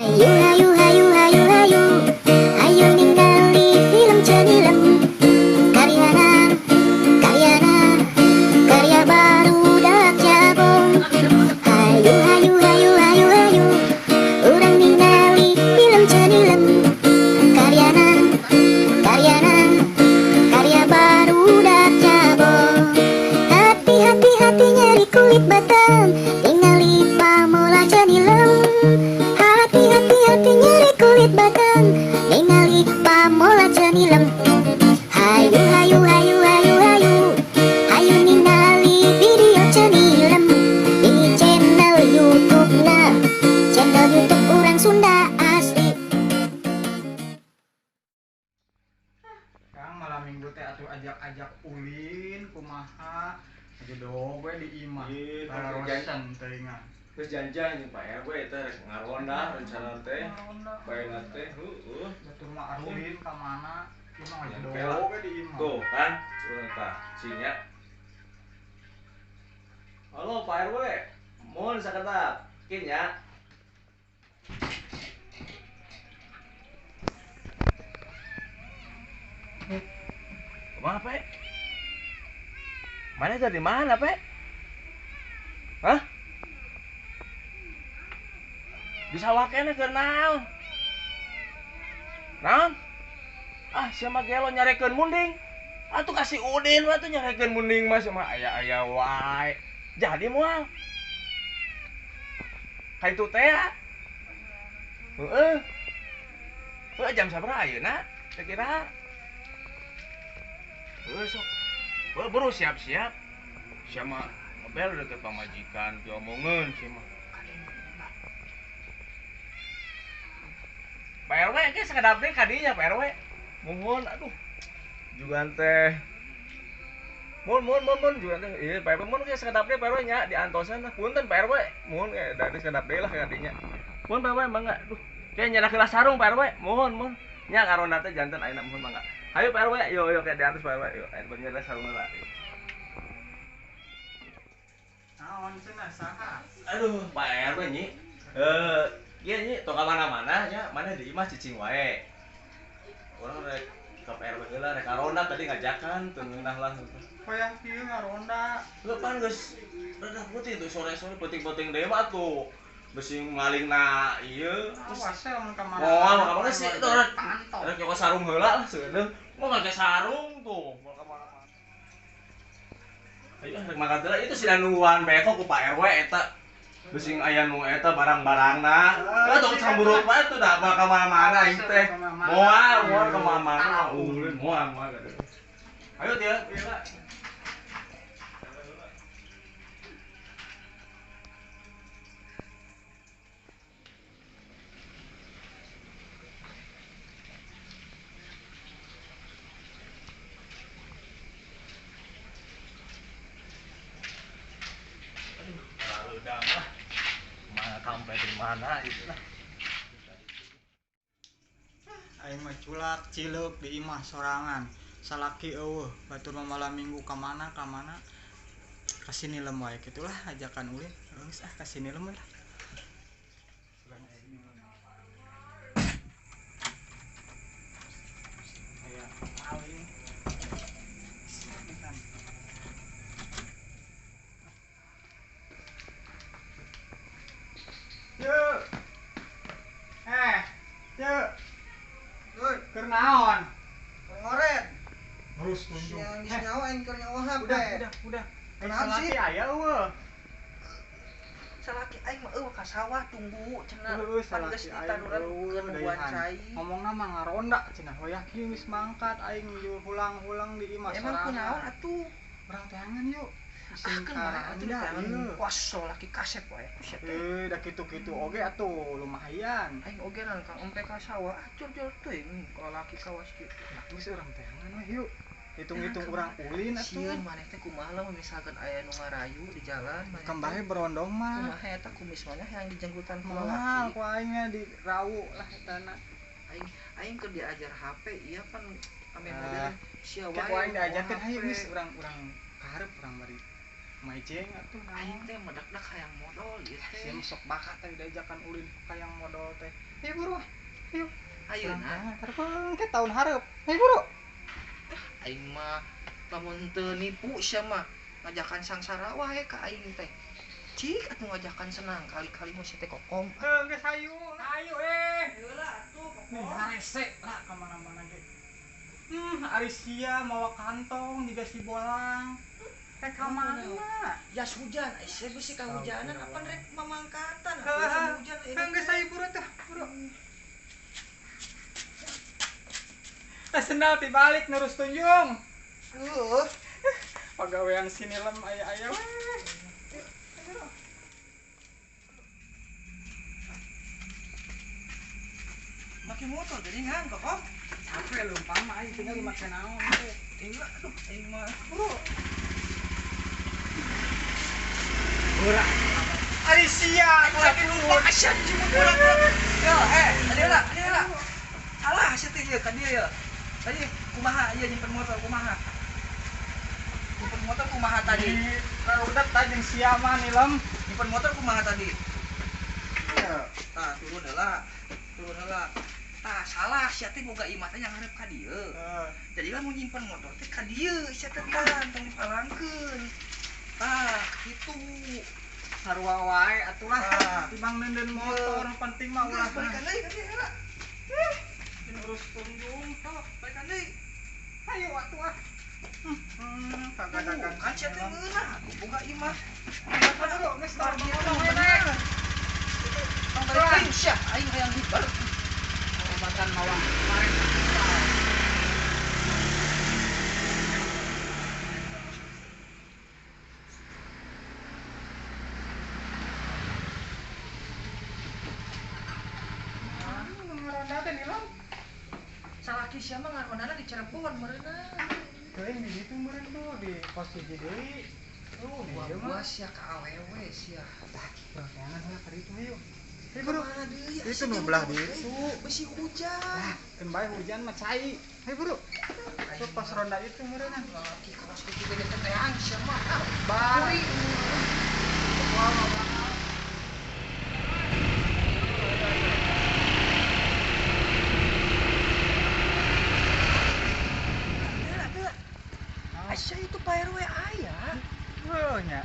Hayu hayu hayu hayu hayu hayu ningali film Cenilem karyana karyana karya barudak jabon. Hayu hayu hayu hayu hayu urang ningali film Cenilem karyana karyana karya barudak jabon. Hati hati hati nyeri kulit batang ningali pamola Cenilem. Hati hati hati nyeri kulit batang ningali pamola Cenilem. Hayu hayu hayu hayu hayu hayu ningali video Cenilem di channel YouTube na channel YouTube urang Sunda asli. Kang malam minggu teh atuh ajak-ajak ulin kumaha aja dong gue di imah. Ih, Barosan teuingan. Terus janjian jeung Pak RW teh rek ngaronda rencana teh. Baeuna teh heueuh. Batur mah arulin ka mana? Imah aja Ya, dong oke lah. gue di imah. Tuh kan, urang tah cinya. Halo Pak RW, mohon sakedap. Kin nya. Kumaha, Pe? Mana dari mana, Pe? Hah? Di sawah keneh keur naon? Naon? Ah, sia mah gelo nyarekeun munding. Atuh kasih Udin mah tuh nyarekeun munding mah sia mah aya-aya wae. Jadi moal. Ka itu teh ya. Heeh. Heuh jam sabaraha ayeuna? Kira-kira. Heuh sok. Heuh buru siap-siap. Sia mah ngebel deket pamajikan diomongeun sia mah. Pak RW ge sakedap deui ka dinya Pak RW. Muhun aduh. Jugan teh. Mun mun mun mun jugan teh. Ieu Pak RW mun ge sakedap deui Pak RW nya diantosan lah. Punten Pak RW. Muhun ge dari sakedap deui lah ka dinya. Mun Pak RW mangga. Aduh. Kayak nyedak heula sarung Pak RW. Muhun mun. Nya karonda teh janten ayeuna muhun mangga. Hayu Pak RW, yo yo kayak diantos Pak RW. Yo aya nyedak sarung heula. Naon cenah saha? Aduh, Pak RW nyi. Iya nyi, tong ka mana-mana nya, mana di imah cicing wae. Urang rek ka Pak RW heula rek karonda tadi ngajakan teu ngeunah lah. Hoyong kieu ngaronda. Heuh pan geus rada putih tuh sore-sore peuting-peuting deui mah tuh. Bisi malingna ieu terus Awas ya lamun ka mana. moal ka mana sih itu rek Pantau. rek nyokot sarung heula lah seuneuh. Mau make sarung tuh, mau ka mana-mana. Ayo rek makan heula itu sida nungguan beko ku Pak RW eta. Bisi aya nu eta barang-barangna. Lah tong camburuk wae tuh da moal ka mana-mana aing teh. Moal, moal ka mana-mana ulin moal moal. Ayo dia, ieu lah. Udah lah. Mana sampai di mana itu lah. Aing mah culak cileuk di imah sorangan. Salaki eueuh, batur mah malam minggu ka mana ka mana. Kasih nilem wae kitulah ajakan ulin. Geus ah kasih nilem lah. Aya maling. Yuk. Yuk. Woi, Keur naon? ngoret. Terus tunjuk. Yang geus nyawa aing keur nyawa HP. Udah. Kenapa sih? Salaki aya eueuh. Salaki aing mah eueuh ka sawah tunggu cenah. Heueuh Pan salaki geus aing ditanuran eueuh keur nungguan daihan. cai. Ngomongna mah ngaronda cenah hoyah kieu geus mangkat aing hulang-hulang di imah Emang sorangan. kunaon atuh? Urang teangan yuk. Ah kan mana atuh Karonda diteangan ieu. puas salaki kasep wae sia teh. Eh, da kitu-kitu oge atuh lumayan. Aing oge lan Kang Empe ka sawah acur-jur teuing kalau laki kawas kieu. Nah, geus urang teangan weh yuk. Hitung-hitung urang ulin atuh. Sieun maneh teh kumaha lamun misalkan aya nu ngarayu di jalan maneh teh Kembahe berondong mah. kumaha eta kumis maneh yang dijenggutan ku Moal lalaki. ku aing di rawu lah etana. Aing aing keur diajar HP ieu pan ame Ah. model sia Kayak wae ku aing nu diajarkeun HP. hayu geus urang-urang kaharep urang bari. Maijeng atuh Aing teh medakdak hayang modol ieu teh. Sia sok bakat teh diajakan ulin hayang modol teh. Hayu buru. Hayu. Ayeuna terbang ke tahun hareup. Hayu buru. Aing mah lamun teu nipu sia mah ngajakan sangsara wae ka aing teh. Cik atuh ngajakan senang kali-kali mah sia teh kokom. Heuh geus hayu. Hayu eh. Heula atuh kokom. Harese lah ka mana-mana ge. Ari sia mawa kantong jiga si bolang. Rek ka mana? Jas hujan, ai sia bisi kahujanan apan rek mamangkatan atuh hujan ini. Geus hayu buru teh, buru. Teh sendal tibalik nurus tunjung. Heuh. Pagawean sinilem aya-aya we. Make motor geuningan kokom. Capek leumpang mah aing tinggal make naon teh. Tinggal aduh aing mah. Buru. Beurang. Ari sia lagi lupa sia cuma beurang. Yo, adi heula. Alah sia teh ieu ka dieu ya. Tadi kumaha ieu nyimpen motor kumaha? Nyimpen motor kumaha tadi? Karudet tah jeung sia mah nilem. Nyimpen motor kumaha tadi? Tah turun heula. Turun heula. Tah salah sia teh boga imah teh yang hareup ka dieu. Jadi lamun nyimpen motor teh ka dieu sia teh tong dipalangkeun. Tah kitu. Sarua wae atuh lah. Timbang neundeun motor penting mah ulah. Balikan deui ka dieu heula. Urus tunjung sok balikan deui. Hayu atuh ah. Kagadagan kan sia teh ngeunah atuh boga imah. Aduh geus tar ngomong we teh. Tong balik sia aing hayang hibar. Obatan mawang kemarin. Salaki sia mah ngarondana di Cirebon meureunna. Teuing di ditu meureun tuh di pos hiji deui. Oh, gua sia ka awewe sia. Tah, barengan heula ka ditu hayu. Hayu buru. Itu nu belah ditu. Bisi hujan. Lah, keun bae hujan mah cai. Hayu buru. Tuh pos ronda itu meureunna. Lalaki kaos kitu gede teteang sia mah. Bari. Aisyah itu Pak RW aya. Heuh nya.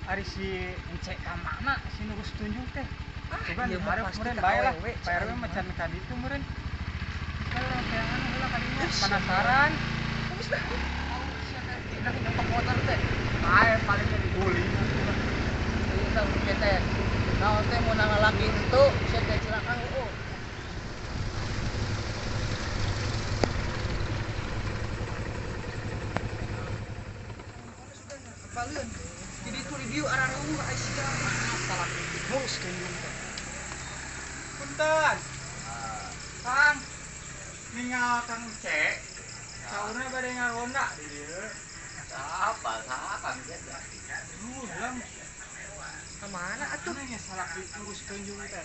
Ari si Encek ka mana si nurus tunjung teh. Ah, ieu mah pasti meureun bae lah. Pak RW mah can ka ditu meureun. Kalau teangan heula ka dinya penasaran. Geus lah. Sia teh tinggal nyampak motor teh. Bae paling ge diguling. Ieu teh teh. Naon teh mun ngalaki henteu sia teh cilaka heueuh. Baleun. Jadi itu di dieu arareuh ai sia salah ngurus tunjung teh. Punten. Kang ningal Kang C. Saurna bade ngaronda di dieu. Siapa? Siapa Kang C? Aduh, ka mana atuh? Nya salah ngurus tunjung teh.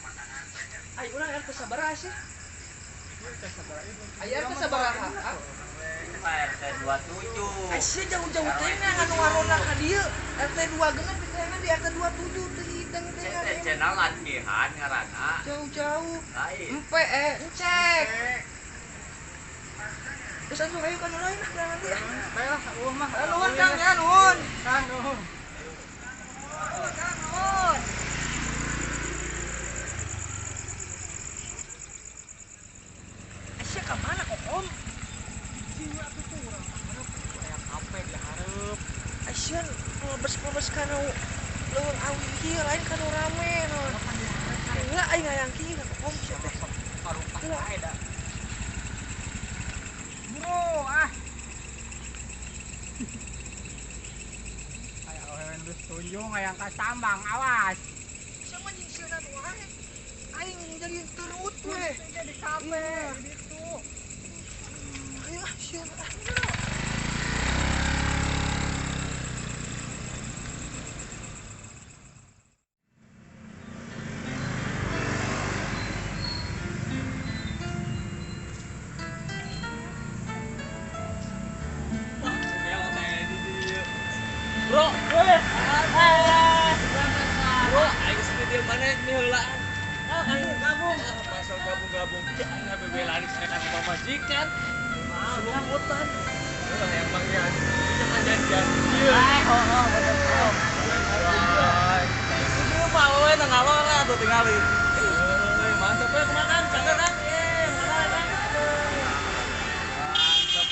Ai urang RT sabaraha sih? RT sabaraha? Ai RT sabaraha? RT 27. Ai sia jauh-jauh teh anu ngaronda ka dieu. RT 2 genep diteangan di RT 27 teh hideng teh. Channel latihan ngaranna. Jauh-jauh. Lain. Empe encek. Terus atuh hayu ka nu lain lah nanti. Bae lah eueuh mah. Nuhun Kang ya nuhun. Kang nuhun. Nuhun Kang nuhun. Sia ka mana kokom? Jiwa tuh urang hareup aya kafe di hareup. Sia mlebes-mlebes kana leuweung awi kieu lain kana rame naon. Heula aing hayang kieu ka kokom sia teh. Parumpah wae da. Bro, ah. Aya awewe nu tunjung hayang ka tambang, awas. Sia mah jeung sieuna wae. Aing jadi turut we. Di kafe di ditu. Ayo ah sieuna ah. Bro, weh. gabung ke aing bebelaan saya kan pamajikan. Selumutan. Emang ya jangan janjian. Ah, oh, bener. Itu mah we ngalor lah tuh tingali. Euy, mantap we kumaha cager kan? Mantap.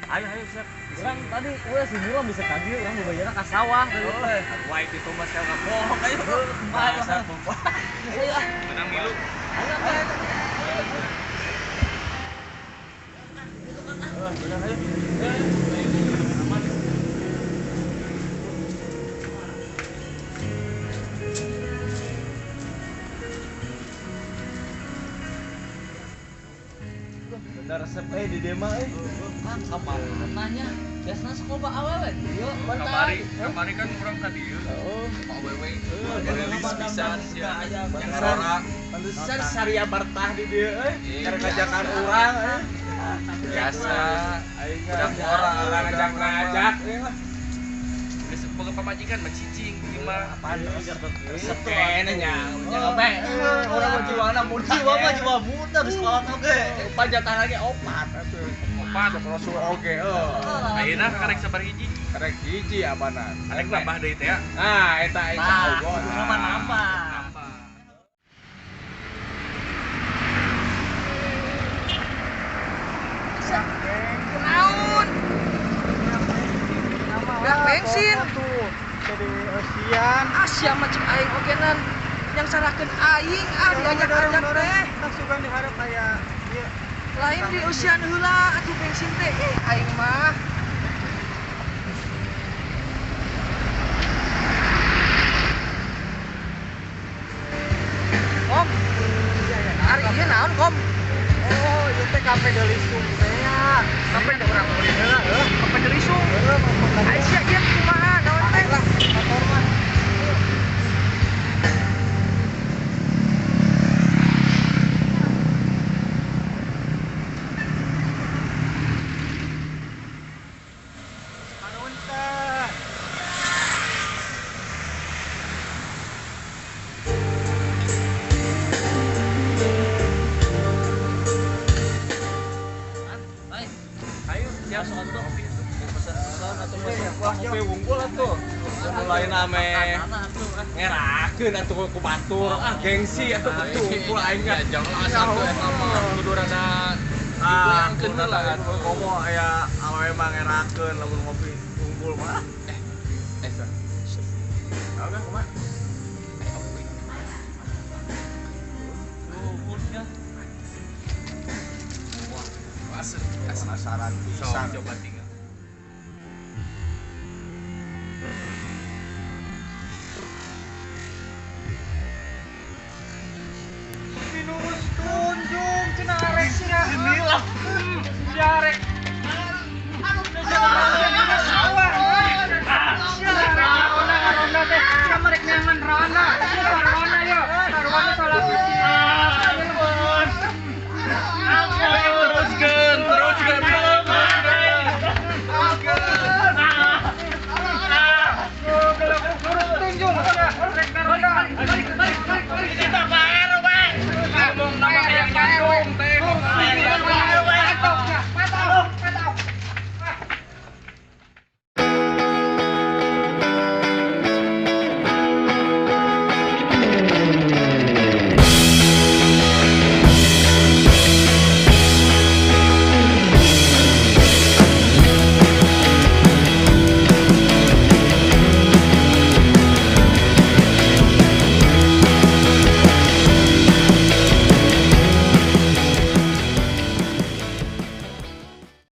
Ayo ayo siap. Urang tadi we si Miro bisa tadi urang bebayarna ka sawah tadi teh. Wah, itu mah saya enggak bohong ayo. Bahasa bohong. Ayo ah. Menang milu. Ayo ayo. Benar ayo. Aman. Bener resep di Dema euy. Kan kamarana nya. Biasana sekolah awewe dieu. Kamari kan urang ka dieu. Heeh. Awewe. Rilis pisan sia. Yang pantesan Saria Bartah di dieu euy. Karek ngajakan urang euy. Biasa. Udah orang ngajak-ngajak euy mah. Geus boga pamajikan mah cicing ieu mah. Apaan resep kene nya. Nya bae. Urang mah jiwana muda. Jiwa mah jiwa muda geus kolot oge. Panjatan lagi opat atuh. Opat rasul oge heuh. Ayeuna karek sabar hiji. Karek hiji abanan. Karek nambah deui teh ya. Nah, eta eta ogo. Kudu mah nambah. Kunaon? Dak bensin tuh. Jadi eusian. Asia macam aing ogenan yang salahkeun aing ah diajak-ajak teh. Tah sugan diharap aya ieu. Lain di eusian heula atuh bensin teh. Aing mah. Kom. Ari ieu naon, Kom? Oh, ieu teh kafe Delisung teh ya. Kafe da urang ulin heula heuh. Kafe Delisung. Heuh, ai sia ieu kumaha naon teh? Lah, motor mah. Kopi wungkul atuh. Mulai name ngerakeun atuh ku batur. Ah gengsi atuh wungkul aing mah. Jangan atuh eta mah kudu rada digoyangkeun heula atuh. Komo aya awewe mah ngerakeun lamun ngopi wungkul mah. Naon kan kumaha? Wah, asik. Penasaran pisan. Coba tinggal.